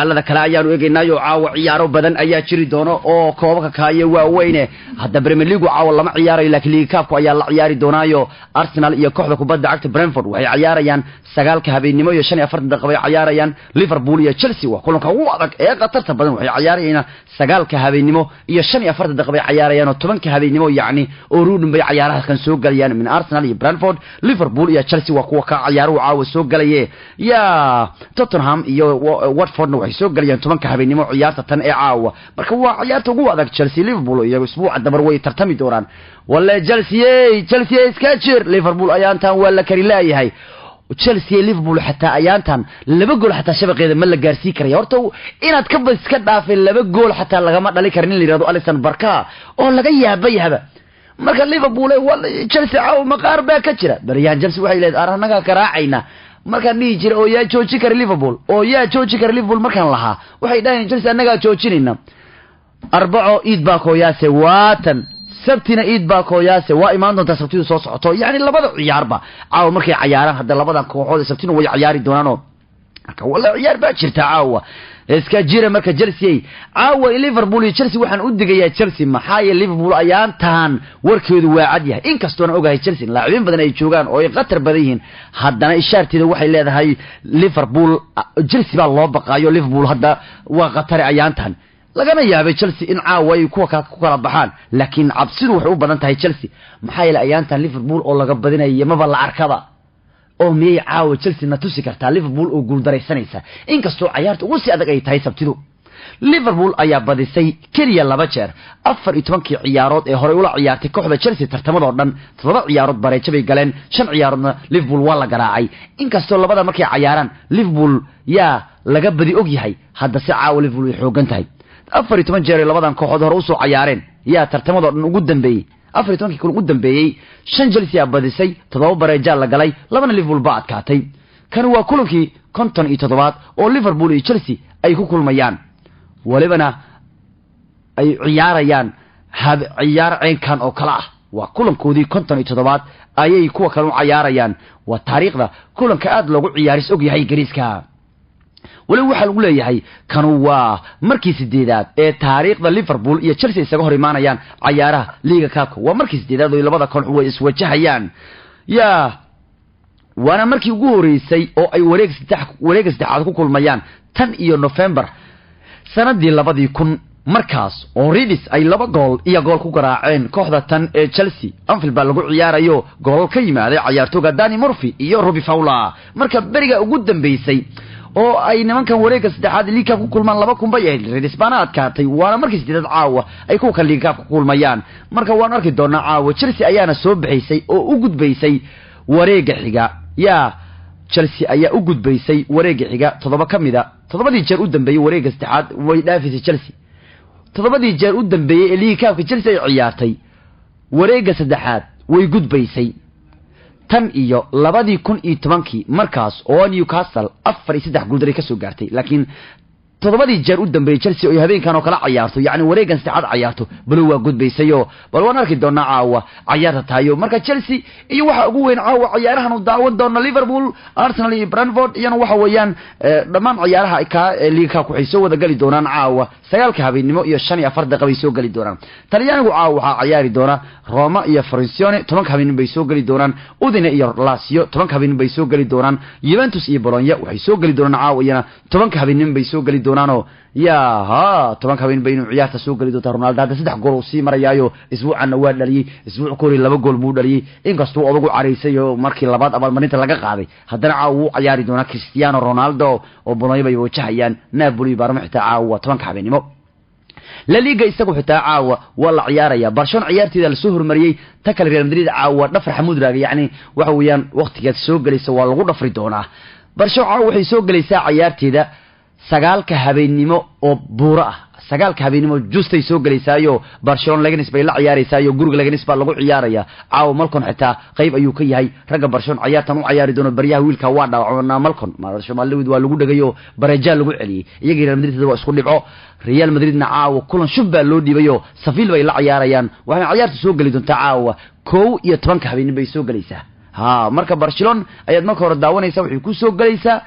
Alada kale ayaanu eegaynaayo, caawa ciyaaro badan ayaa jiri doono oo koobabka kaayo waaweyne. Hadda Premier League caawa lama ciyaarayo, laakiin League Cup ayaa la ciyaari doonaayo. Arsenal iyo kooxda kubadda cagta Brentford waxay ciyaarayaan 9-ka habeenimo iyo 45 daqiiqo bay ciyaarayaan. Liverpool iyo Chelsea waa kulanka ugu adag ee khatarta badan, waxay ciyaarayaan 9-ka habeenimo iyo 45 daqiiqo bay ciyaarayaan, oo 10-ka habeenimo yacni oo ruudhin bay ciyaaraha kan soo galayaan. Min Arsenal iyo Brentford, Liverpool iyo Chelsea waa kuwa ka ciyaaruhu caawa soo galaye. Ya Tottenham iyo Watfordna waxay soo galayaan 10-ka habeenimo ciyaarta tan ee caawa. Marka waa ciyaarta ugu adag Chelsea Liverpool, iyagu isbuuca dabar way tartami doonaan. Walle Chelsea, Chelsea iska jir, Liverpool ayaantan waa la kari laayahay. Chelsea Liverpool xataa ayaantan 2 gool xataa shabaqeeda ma la gaarsiin karaya. Horta inaad ka bas iska dhaafay, 2 gool xataa lagama dhali karin in la yidhahdo Alisson Barka oo laga yaaba yahaba. Marka Liverpool Chelsea caawa maqaar baa ka jira. Baryahan Chelsea waxay leedahay aranagaa garaacayna. Markaan dhihi jira oo yaa jooji kara Liverpool, oo yaa jooji kara Liverpool markaan lahaa, waxay dhahayeen Chelsea annagaa joojinayna. Arbaco iid baa kooyaase, waatan Sabtina iid baa kooyaase, waa imaan doontaa Sabtidu soo socoto. Yacni labada ciyaarba caawa markay cayaaraan hadda labadan kooxood Sabtina way ciyaari doonaanoo, marka walla ciyaar baa jirta caawa, iska jira. Marka Chelsea caawa Liverpool iyo Chelsea waxaan u digayaa Chelsea, maxaa yeelay Liverpool ayaantan warkeedu waa cad yahay. Inkastoona ogahay Chelsea laacibiin badan ay joogaan oo ay khatar badan yihiin, haddana ishaarteeda waxay leedahay Liverpool Chelsea baa loo baqaayo. Liverpool hadda waa khatare ayaantan, lagana yaabay Chelsea in caawa ay kuwa ku kala baxaan, laakiin cabsidu waxay u badan tahay Chelsea, maxaa yeelay ayaantan Liverpool oo laga badinayo maba la arkaba. Oo miyay caawa Chelsea na tusi kartaa Liverpool oo guuldaraysanaysa, inkastoo cayaarta ugu sii adag ay tahay Sabtidu? Liverpool ayaa badisay keliya 2 jeer 14-kii ciyaarood ee horey ula ciyaartay kooxda Chelsea. Tartamadoo dhan 7 ciyaarood bareejo bay galeen, 5 ciyaaroodna Liverpool waa la garaacay. Inkastoo labada markay cayaaraan Liverpool yaa laga badi og yahay, hadda si caawa Liverpool way xoogan tahay. 14 jeer ay labadan kooxood hore usoo cayaareen yaa tartamadoo dhan ugu dambeeyey, 14-kii kun ugu dambeeyey, 5 Chelsea aa badisay, 7 bareejaa la galay, 2na Liverpool baa adkaatay. Kani waa kulankii 57aad oo Liverpool iyo Chelsea ay ku kulmayaan, walibana ay ciyaarayaan hab ciyaar ceynkan oo kale ah. Waa kulankoodii 57aad ayay kuwa kale u cayaarayaan. Waa taariikhda kulanka aada loogu ciyaaris og yahay Ingiriiska. Weliba waxaa lagu leeyahay kanu waa markii 8aad ee taariikhda Liverpool iyo Chelsea isaga hor imaanayaan cayaaraha Liiga Kaabka. Waa markii 8aad oo labada koox way iswajahayaan, yaa waana markii ugu horeysay oo ay wareeg saddex wareega saddexaad ku kulmayaan tan iyo November sanadii 2000, markaas oo Reds ay 2 gool iyo gool ku garaaceen kooxda tan ee Chelsea. Anfield baa lagu ciyaarayo, goolal ka yimaaday cayaartooga Danny Murphy iyo Robbie Fowler. Marka beriga ugu dambeysay oo ay nimankan wareegga saddexaad League Cup ku kulmaan 2000 bay ahayd, Reds baana adkaatay. Waana markii 8aad caawa ay kuwa kan League Cup ku kulmayaan. Marka waan arki doonaa caawa, Chelsea ayaana soo baxaysay oo u gudbaysay wareegga xiga. Yaa Chelsea ayaa u gudbaysay wareegga xiga 7 ka mid a 7-dii jeer u dambeeyey wareegga saddexaad way dhaafaysay Chelsea. 7-dii jeer u dambeeyey ee League Cupka Chelsea ay ciyaartay wareegga saddexaad way gudbaysay, tan iyo 2010-kii, markaas oo Newcastle 4 iyo 3 guuldaray kasoo gaartay. Laakiin 7-dii jeer u dambeeyey Chelsea oo habeenkan oo kala cayaarto, yacni wareeggan saddexaad cayaarto, balo waa gudbaysayo. Bal waan arki doonaa caawa cayaarta tahayo. Marka Chelsea iyo waxa ugu weyn caawa cayaarahan u daawan doona Liverpool, Arsenal iyo Brentford, iyana waxa weeyaan dhammaan ciyaaraha ka League Cup waxay soo wada geli doonaan caawa 9-ka habeenimo iyo 54 daqiiqo bay soo geli doonaan. Talyaanigu caawa waxaa ciyaari doona Roma iyo Frosinone, 10-ka habeenimo bay soo geli doonaan. Udine iyo Lazio 10-ka habeenimo bay soo geli doonaan. Juventus iyo Bologna waxay soo geli doonaan caawa, iyana 10-ka habeenimo bay soo geli doonaanoo yaa ha 10-ka habeen bay inuu ciyaarta soo geli doontaa. Ronaldo hadda 3 gool uu sii marayaayo, isbuucanna waa dhaliyey, isbuuc ka hor 2 gool buu dhaliyey. Inkastuu odagu caraysay oo markii labaad abaalmarinta laga qaaday, haddana caawa wuu cayaari doonaa Cristiano Ronaldo oo Bologna bay wajahayaan. Napoli Parma xitaa caawa 10-ka habeenimo. La Liga isagu xitaa caawa waa la ciyaaraya. Barcelona ciyaarteeda lasoo hormariyey. Ta kale Real Madrid caawa dhafar xamuud raaga, yacni waxa weeyaan waqtigaad soo gelaysa waa lagu dhafri doonaa. Barcelona caawa waxay soo gelaysaa ciyaarteeda 9-ka habeenimo oo buuro ah, 9-ka habeenimo justay soo gelaysaayo. Barcelona Leganes bay la ciyaaraysaayo, guriga Leganes baa lagu ciyaaraya caawa. Malcom xitaa qayb ayuu ka yahay ragga Barcelona ciyaartan u ciyaari doono. Baryaha wiilka waa dhaawacnaa Malcom, Madrid waa lagu dhagayo, bareejaa lagu celiyey. Iyaga Real Madrid waa isku dhibco. Real Madridna caawa kulan shub baa loo dhiibayo, Sevilla bay la ciyaarayaan, waxayna ciyaartu soo geli doontaa caawa 11-ka habeenimo bay soo gelaysaa. Ha marka Barcelona ayaad marka hore daawanaysaa, waxay ku soo gelaysaa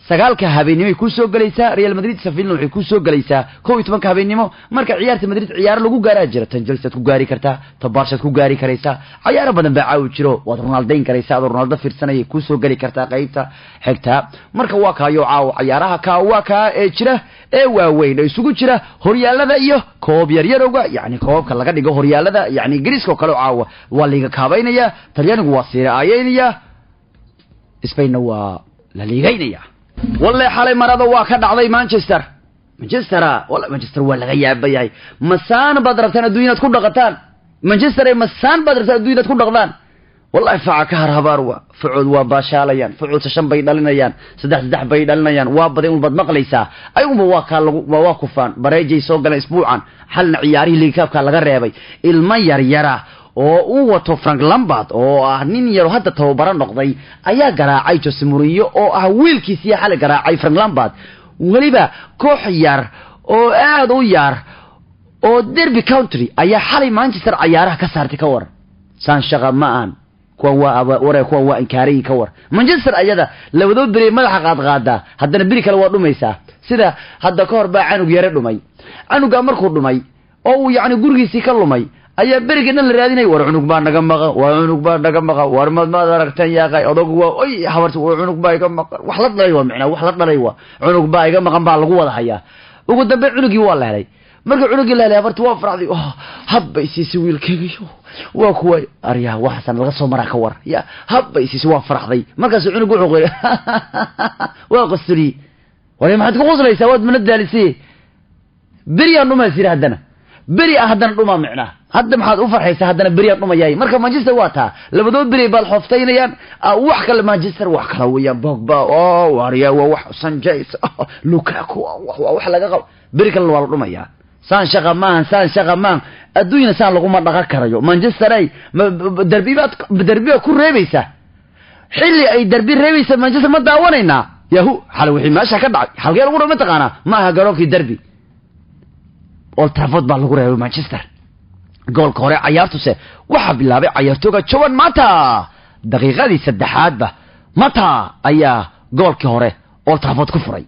9 habeenimo ay ku soo galaysaa. Real Madrid Sevilla waxay ku soo galaysaa 11 habeenimo. Marka ciyaarta Madrid ciyaar lagu gaaraa jira, tan Chelsea ku gaari kartaa, tan Barca ku gaari karaysaa, ciyaaro badan baa caawi jiro, waad Ronaldo karaysaa, adoo Ronaldo fiirsanaya ku soo gali kartaa qaybta xigta. Marka waa kaayo caawa ciyaaraha ka waa ka ee jira ee waaweyn ee isugu jira horyaalada iyo koob yaryarowga, yacni koobka laga dhigo horyaalada, yacni Ingiriiska oo kale caawa waa liiga kaabaynaya, Talyaanigu waa Serie A-yeynaya, Spainna waa la liigaynaya. Walle xalay marada waa ka dhacday Manchester. Manchester walla Manchester waa laga yaabayahay. Masaan baad rabtaan adduunya inaad ku dhaqataan Manchester, ee masaan baad rabtaan adduunya inaad ku dhaqdaan. Wallahi faca ka har habaar waa fucuud, waa baashaalayaan fucuud, 5 bay dhalinayaan, 3-3 bay dhalinayaan, waa baday un baad maqlaysaa. Ayaguma waa kaa lagu waa kufaan bareejay soo galeen isbuucan, xalna ciyaarihii League Cup-ka laga reebay. Ilmo yaryara oo uu wato Frank Lampard oo ah nin yaro hadda tababaro noqday ayaa garaacay Jose Mourinho oo ah wiilkiisii xalay garaacay Frank Lampard. Weliba koox yar oo aad u yar oo Derby County ayaa xalay Manchester ciyaaraha ka saartay. Ka war saan shaqa ma aan kuwan waa waree, kuwan waa inkaarayin. Ka war Manchester ayada labadood beri madaxa qaadqaadaa, haddana beri kale waa dhumaysaa. Sida hadda ka hor baa canug yare dhumay, canugaa markuu dhumay oo uu yacni gurigiisii ka lumay ayaa beriga dhan la raadinay, war cunug baa naga maqan, war cunug baa naga maqan, war maad maad aragteen yaaqay odagu waa oy habarta, war cunug baa iga maqan, wax la dhalay waa micnaa wax la dhalay waa cunug baa iga maqan baa lagu wada hayaa. Ugu dambeyn cunugii waa la helay. Marka cunugii la helay habarta waa farxday, oh habba isiisi wiilkayga, waa kuwa aryaa waxaasan laga soo maraa. Ka war ya habba isiisi waa farxday. Markaasuu cunug wuxuu qoray waa qosli, war maxaad ku qoslaysaa, waad mana daalisay, beriyaan dhumaa siri, haddana beri ah haddana dhumaa micnaa hadda maxaad u farxaysaa, haddana beriyaan dhumayaay. Marka Manchester waa taa labadood beri baal xoftaynayaan wax kale. Manchester wax kale weeyaan, Pogba oo warya waa wax, Sanchez, Lukaku waa wax laga qabo, beri kalena waa la dhumayaa. Saan shaqa maahan, saan shaqa maahan, adduunyana saan laguma dhaqan karayo. Manchester ay derbibaad derbibaad ku reebaysaa, xilli ay derbi reebaysa Manchester ma daawanaynaa. Yahu xalay wixii meesha ka dhacay halkee lagu reebay mataqaanaa? Ma aha garoonkii derby, Old Trafford baa lagu reebay Manchester. Goolka hore cayaartuse waxaa bilaabay cayaartooga Joan Mata, daqiiqadii saddexaadba Mata ayaa goolkii hore Old Trafford ku furay.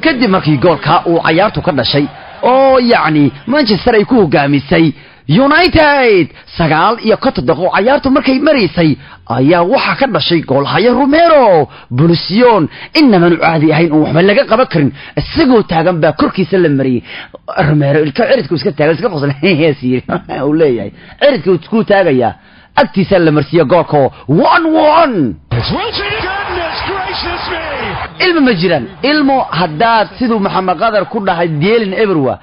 Kadib markii goolkaa uu cayaartu ka dhashay oo yacni Manchester ay ku hogaamisay United, 59 daqiiqo cayaartu markay maraysay ayaa waxaa ka dhashay goolhaye Romero Bolusion inamanu caadi ahayn oon waxba laga qaban karin, isagoo taagan baa korkiisa la mariyey. Romero ilka ciridku iska taagan iska qosl hees yiri uu leeyahay, ciridku ku taagayaa, agtiisa la marsiiyo goolka 1-1. Ilmo ma jiraan, ilmo haddaad siduu Maxamed Qadar ku dhahay deelin eberwa,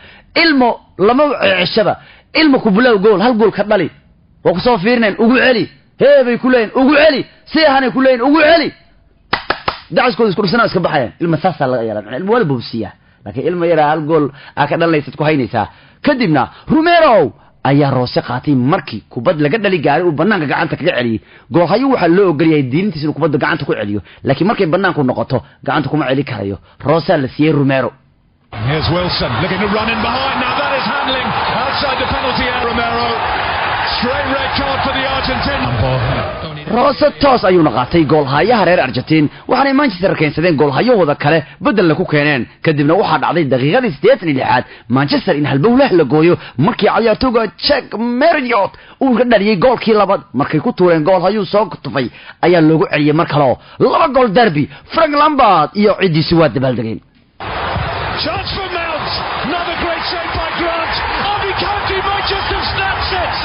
ilmo lama ceshaba, ilmo ku bilow gool, hal gool ka dhali waa kusoo fiirinayn, ugu celi hee bay ku leeyihin, ugu celi si ahanay ku leeyihin, ugu celi, dacaskooda isku dhufsanaa iska baxayaan. Ilma saasaa laga yeelaa, ilmo waa la boobsiiyaa, laakiin ilmo yaraa hal gool aa ka dhalanaysaad ku haynaysaa. Kadibna Romero ayaa roose qaatay markii kubad laga dhali gaaray uu banaanka gacanta kaga celiyey. Goolhayo waxaa loo ogolyahay diilintiisa inuu kubadda gacanta ku celiyo, laakiin markay banaanku noqoto gacanta kuma celi karayo. Roosaa la siiyey Romero. Here's Wilson looking to run in behind. Now that is handling outside the penalty area. Romero. Straight red card for the Argentine. Roose toos ayuuna qaatay goolhayaha reer Argentin, waxaanay Manchester keensadeen goolhayahooda kale beddelna ku keeneen. Kadibna waxaa dhacday daqiiqadii 86aad Manchester in halbowlah la gooyo markii cayaartooga Jack Marriott uu ka dhaliyey goolkii labaad. Markay ku tuureen goolhayuu soo tufay ayaa loogu celiyey mar kaleo 2 gool derby. Frank Lampard iyo ciddiisi waa dabaaldegeen. Chance for Mount. Another great save by Grant. Avi County might just have snatched it.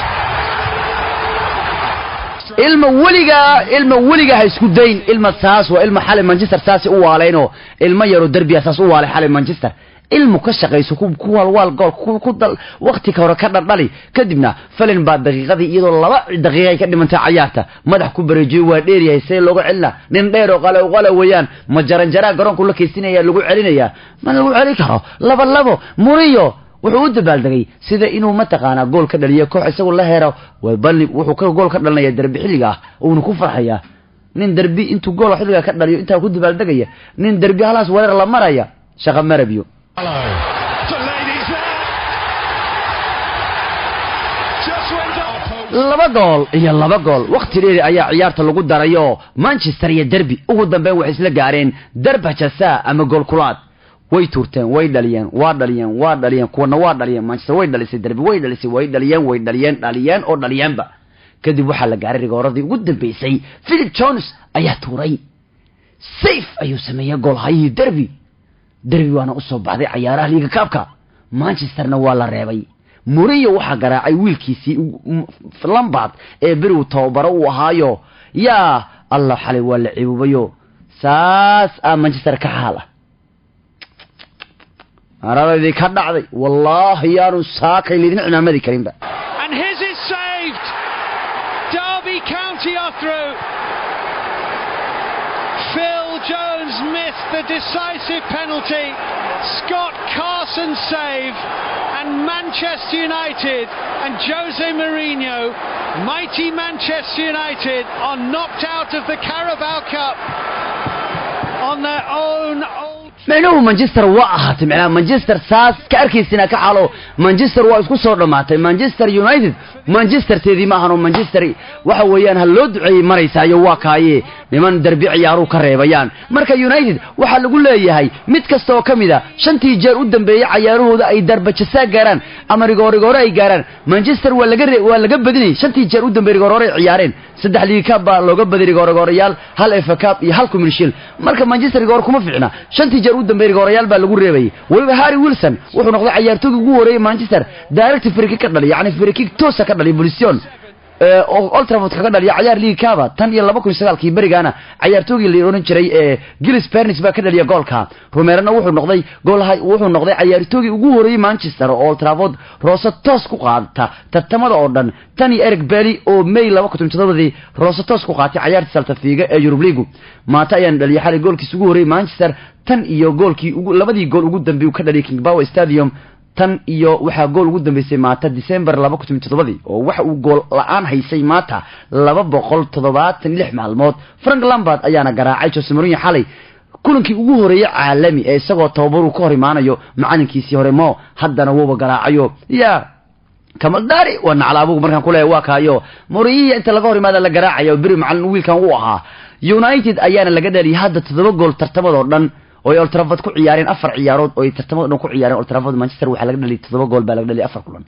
Ilma weligaa, ilma weligaa ha isku dayn ilma saas waa ilma xalay Manchester saasi u waaleynoo ilma yaroo derbiya saas u waalay xalay Manchester. Ilmu ka shaqayso ku walwaal gool ku dal waqti ka hore ka dhaldhali. Kadibna Falin baa daqiiqadii iyadoo 2 daqiiqa ay ka dhimantay cayaarta madax ku bareejiyey, waa dheeryahay, see looga celina nin dheer oo qale qale weeyaan, ma jaranjaraa garoonku la keysinaya lagu celinaya, ma lagu celin karo. 2-2 Mourinho wuxuu u dabaaldegay sida inuu mataqaanaa gool ka dhaliyo koox isagu la hero bali wuxuu ka gool ka dhalinaya derbi xilliga ah uuna ku farxayaa. Nin derbi intuu gool xilliga ka dhaliyo intaa ku dabaaldegaya, nin derbi halaas wareer la maraya shaqa marabiyo. Delaney's there. Just went up. 2 gool iyo 2 gool. Waqti dheeri ayaa ciyaarta lagu darayo. Manchester iyo Derby ugu dambeyn waxay isla gaareen darba jasa ama gool kulaad. Way tuurteen, way dhaliyeen, waa dhaliyeen, waa dhaliyeen, kuwana waa dhaliyeen. Manchester way dhalisay, Derby way dhalisay, way dhaliyeen, way dhaliyeen, dhaliyeen oo dhaliyeenba. Kadib waxaa la gaaray rigooradii ugu dambeysay. Philip Jones ayaa tuuray, save ayuu sameeyey goolhayihii Derby. Derby waana usoo baxday cayaaraha League Cupka, Manchesterna waa la reebay. Mourinho waxaa garaacay wiilkiisii Lampard ee berigu tababaro uu ahaayo. Yaa Allah, xalay waa la cibubayo. Saas ah Manchester ka xaala aradaydii ka dhacday. Wallaahi yaanu saakay laydin cimaamadi karinba. And his is saved. Derby County are through. Phil Jones missed the decisive penalty. Scott Carson save. And Manchester United and Jose Mourinho, mighty Manchester United, are knocked out of the Carabao Cup on their own old. Micnuhu Manchester waa ahaatay, micnaha Manchester saas ka arkaysina ka xalo. Manchester waa isku soo dhammaatay. Manchester United Manchesterteedii ma ahan oo Manchester waxa weeyaan ha loo duceeyey maraysaayo. Waa kaaye niman Derby ciyaaruu ka reebayaan. Marka United waxaa lagu leeyahay mid kasta oo ka mid a shantii jeer u dambeeyey cayaarahooda ay darbajasaa gaaraan ama rigoorigoore ay gaaraan, Manchester waa laga badinayay. Shantii jeer u dambeeyey rigooroore ay ciyaareen, saddex League Cup baa looga baday rigoorigoorayaal, hal FA Cup iyo hal Community Shield. Marka Manchester rigoor kuma fiicna. Shantii jeer u dambeeyey rigoorayaal baa lagu reebayay. Weliba Harry Wilson wuxuu noqday cayaartoygii ugu horeeyey Manchester direct free kick ka dhaliya, yacni free kick toosa ka dhaliya, position oo Old Trafford kaga dhaliya cayaar League Cup tan iyo 2009kii. Berigaana cayaartoygii la oran jiray ee Giles Pernis baa ka dhaliya goolka. Romerona wuxuu noqday goolha, wuxuu noqday cayaartoygii ugu horeeyey Manchester oo Old Trafford roose toos ku qaadata tartamada oo dhan tan iyo Eric Bailly oo May 2017dii roose toos ku qaatay cayaartii Celta Vigo ee Europa League. Maata ayaan dhaliyay xalay goolkiisa ugu horeeyey Manchester tan iyo goolkii ugu labadii gool ugu dambeeyay uu ka dhaliyay King Power Stadium. Tan iyo waxaa gool ugu dambeysay Maata December 2017dii, oo waxa uu gool la-aan haysay Maata 276 maalmood. Frank Lampard ayaana garaacay Jose Mourinho xalay kulankii ugu horeeyey caalami ee isagoo tababar uu ka hor imaanayo macalinkiisii hore mo. Haddana wuuba garaacayo. Ya kamaldari waa naclaabugu markaan kuleeyahay waa kaayo Mourinho inta laga hor imaada la garaacaya oo beri macalin wiilkan uu ahaa. United ayaana laga dhaliyay hadda toddoba gool tartamadoo dhan oo ay Old Trafford ku ciyaareen. Afar ciyaarood oo ay tartamada dhan ku ciyaareen Old Trafford, Manchester waxaa laga dhaliyay toddoba gool baa laga dhaliyay afar kulan.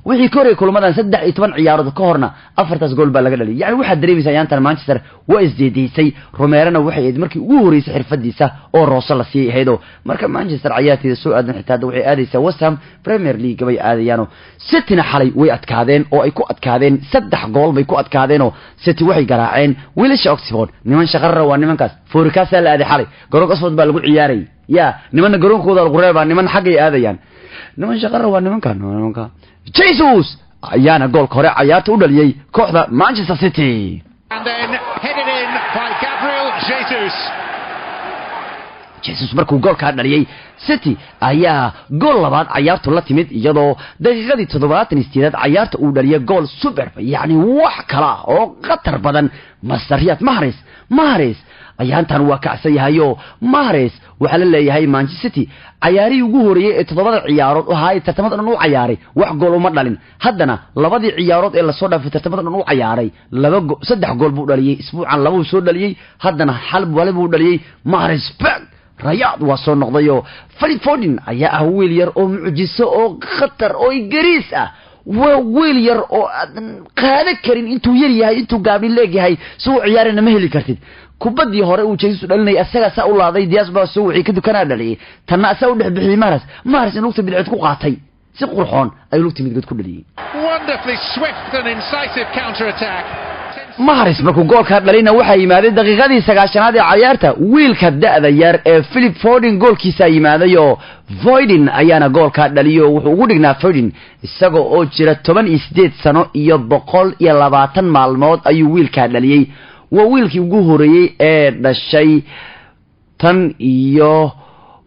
Wixii ka horreeyay kulamadan 13 ciyaarood ka horna afartaas gool baa laga dhaliyay. Yani waxaad dareemaysaa yaantan Manchester waa isdeedeysay. Romerona waxay ahayd markii ugu horreysay xirfadiisa oo roose la siiyay ahaydoo. Marka Manchester cayaarteeda soo aadan xitaa hadda waxay aadaysaa West Ham, Premier League bay aadayaano. Cityna xalay way adkaadeen oo ay ku adkaadeen saddex gool bay ku adkaadeenoo City waxay garaaceen wiilasha Oxford. Niman shaqarara waa nimankaas. Foorikaasaa la aaday xalay, garoonka Oxford baa lagu ciyaarayay. Ya nimanna garoonkooda lagu reebaa, niman xaggay aadayaan. Niman shaqarara waa nimankan, waa nimanka. Jesus ayaana goolka hore cayaarta u dhaliyey kooxda Manchester City. And then headed in by Gabriel Jesus. Jesus markuu goolkaa dhaliyey, City ayaa gool labaad cayaartu la timid, iyadoo daqiiqadii 78aad cayaarta uu dhaliyay gool super, yacni wax kala ah oo khatar badan, Master Riyad Mahrez. Mahrez ayaantan waa kacsan yahayo. Mahrez waxaa la leeyahay Manchester City cayaarihii ugu horeeyey ee toddobada ciyaarood oo ahaay tartamada dhan u cayaaray wax gool uma dhalin. Haddana labadii ciyaarood ee lasoo dhaafay tartamada dhan u cayaaray laba go saddex gool buu dhaliyey. Isbuucan labuu soo dhaliyey, haddana xal wale buu dhaliyey. Mahrez back, Rayaad waa soo noqdayoo. Philip Foden ayaa ah wiil yar oo mucjiso oo khatar oo Ingiriis ah. Waa wiil yar oo aadan qaadan karin intuu yar yahay, intuu gaabni leegyahay. Si uu ciyaarina ma heli kartid. Kubaddii hore uu Jesus dhalinayay asagaa saa u laaday, Dias baa soo wixii kadib kanaa dhaliyay. Tanna asaa u dhex bixiyey Mahrez. Mahrez in lugta bidixeed ku qaatay si qurxoon ayuu lugta midgood ku dhaliyey. Wonderfully swift and incisive counter-attack. Mahrez markuu goolkaa dhalina waxaa yimaaday daqiiqadii 90aad ee cayaarta wiilka da'da yar ee Philip Foden goolkiisaa yimaaday, oo Foden ayaana goolkaa dhaliyo. Wuxuu ugu dhignaa Foden isaga oo jira 18 sano iyo 120 maalmood ayuu wiilkaa dhaliyey. Waa wiilkii ugu horeeyey ee dhashay tan iyo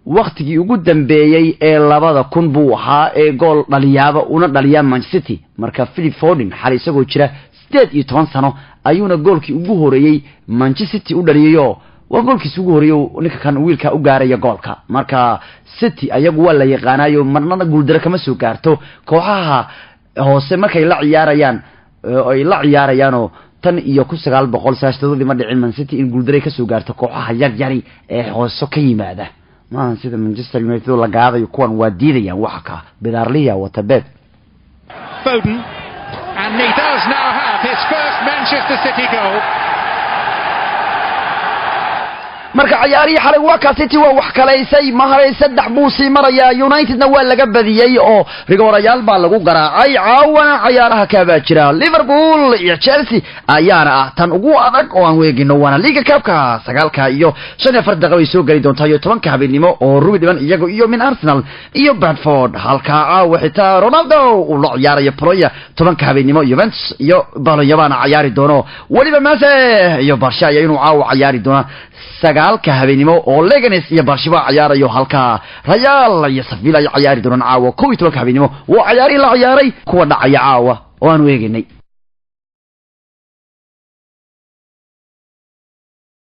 waktigii ugu dambeeyey ee 2000 buu ahaa ee gool dhaliyaaba una dhaliyaa Manchester City. Marka Philip Foden xalay isagoo jira 18 sano ayuuna goolkii ugu horeeyey Manchester City u dhaliyayo. Waa goolkiisi ugu horeeyey ninka kan wiilka u gaaraya goolka. Marka City ayagu waa la yaqaanayo, marnana guuldaro kama soo gaarto kooxaha hoose markay la ciyaarayaan. oo ay la ciyaarayaanoo tan iyo 1997-dii ma dhicin Man City in guuldaray kasoo gaarto kooxaha yaryari ee hooso ka yimaada. Maahan sida Manchester United oo la gaadayo, kuwan waa diidayaan waxa ka bidaarliya wata Pep. Foden, and he does now have his first Manchester City goal. Marka ciyaarihii xalay waa kaa, City waa wax kalaysay, maharay 3 buu sii marayaa, Unitedna waa laga badiyey oo rigoorayaal baa lagu garaacay. Caawana cayaaraha kaabaa jira, Liverpool iyo Chelsea ayaana ah tan ugu adag oo aan weegino, waana Liiga Kaabka. 9:45 bay soo geli doontaa iyo 10-ka habeenimo oo rubi dhiban, iyago iyo min Arsenal iyo Bradford. Halkaa caawa xitaa Ronaldo uu la ciyaarayo Poloya 10-ka habeenimo. Juventus iyo Bologna baana cayaari doono, weliba Mase iyo Barsha ayaa inuu caawa cayaari doona 9-ka habeenimo, oo Leganes iyo Barshiba cayaarayo, halka Real iyo Sevilla ay cayaari doonaan caawa 11-ka habeenimo. Waa ciyaarihii la ciyaaray kuwa dhacaya caawa oo aanu eegaynay.